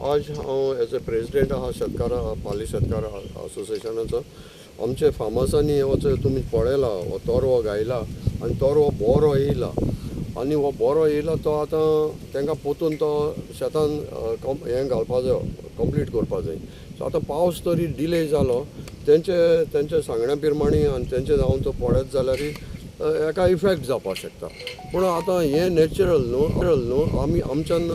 आज हांव as a president आहा शेतकार पाली शेतकार असोसिएशनाचो. आमचे फार्मर्सांनी हो तुमी पळयला हो तोरवो घायला आनी तोरवो बरो येयला आनी हो बरो येयला तो आतां तांकां पोतून तो शेतान हें घालपा जाय, कंप्लीट करपा जाय. सो आतां पावस तरी डिले जालो तेंचे तेंच्या सांगण्या प्रमाणे आनी तेंचे जावन तो पळयत जाल्यार एका इफेक्ट जावपाक शकता. पूण आतां हें नॅचरल न्हू, नॅचरल न्हू, आमी आमच्यान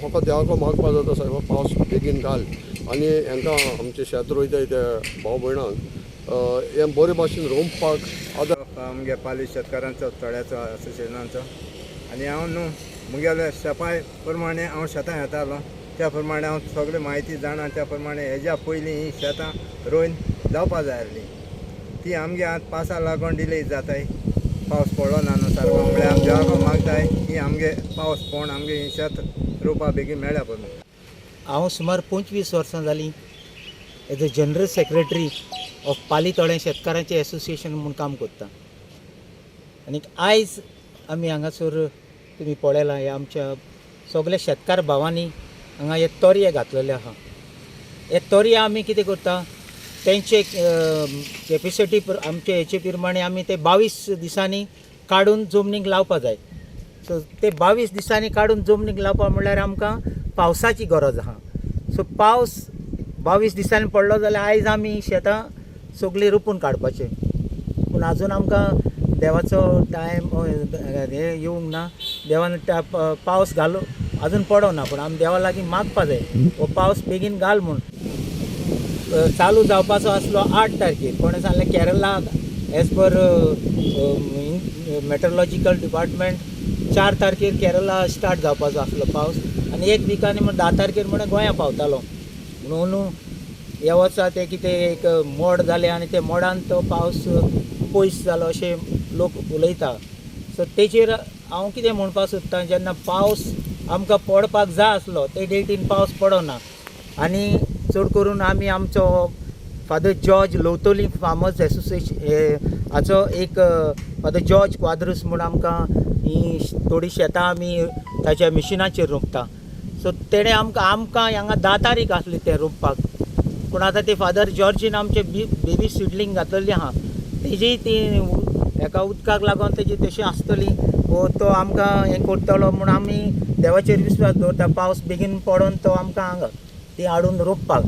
फकत देवाक मागपा जाता सायबा पावस बेगीन घाल आनी हेंकां आमचें शेत रोयताय त्या भाव भयणांक हें बरे भाशेन रोंपपाक आदार. आमगे पाली शेतकारांचो तळ्याचो असोसिएशनाचो आनी हांव न्हू मुगेल्या शेपाय प्रमाणे हांव शेतां येतालो त्या प्रमाणे हांव सगळी म्हायती जाणा. त्या प्रमाणे हेज्या पयलीं ही शेतां रोवन जावपा जाय आसली ती आमगे आतां पावसा लागून डिले जाताय. पावस पडलो ना न्हू सारको, म्हळ्यार आमी देवाक मागताय की आमगे पावस पडोन आमगे ही शेत रोवपा बेगीन मेळ्ळ्या पळय. हांव सुमार 25 वर्सां जालीं as a general secretary of Pali तळें शेतकारांचें एसोसिएशन म्हूण काम करता. आनीक आयज आमी हांगासर तुमी पळयलां ह्या आमच्या सगल्या शेतकार भावांनी हांगा हे तोरये घातलेले आहा. हे तोरये आमी कितें करता तेंचे कॅपेसिटी आमचे हेचे प्रमाणे आमी ते 22 दिसांनी काडून जमनीक लावपा जाय. सो ते 22 दिसांनी काडून जमनीक लावपा म्हणल्यार आमकां पावसाची गरज आहा. सो पावस 22 दिसांनी पडलो जाल्यार आयज आमी शेतां सगळीं रोपून काडपाचें. पूण आजून आमकां देवाचो टायम हें येवंक ना, देवान पावस घालो आजून पडोना, पूण आमी देवा लागीं मागपा जाय हो पावस बेगीन घाल म्हूण. चालू जावपाचो आसलो 8 तारखेर, कोणें सांगलें Kerala as per meteorological department 4 तारखेर केरला स्टार्ट जावपाचो आसलो पावस आनी एक विकानी म्हण 10 तारखेर म्हणून गोंया पावतालो. म्हणून ह्या वर्सा तें कितें एक मोड जालें आनी ते मोडान तो पावस पयस जालो अशें लोक उलयता. सो तेचेर हांव कितें म्हणपाक सोदतां, जेन्ना पावस आमकां पडपाक जाय आसलो ते डेटीन पावस पडना आनी चड करून आमी आमचो father George Lavtolim farmers association हाचो एक फादर जॉर्ज क्वाद्रुस म्हूण आमकां ही थोडीं शेतां आमी ताच्या मिशिनाचेर रोंपता. सो तेणें आमकां आमकां हांगा 10 तारीख आसली तें रोंपपाक, पूण आतां ते फादर जॉर्जीन आमचे बेबी सिडलींग घातलेली आहा तेजी ती हेका उदकाक लागून तेजी तशी आसतली वो तो आमकां हें करतलो म्हूण आमी देवाचेर विस्वास दवरता. पावस बेगीन पडोन तो आमकां हांगा ती हाडून रोंपपाक.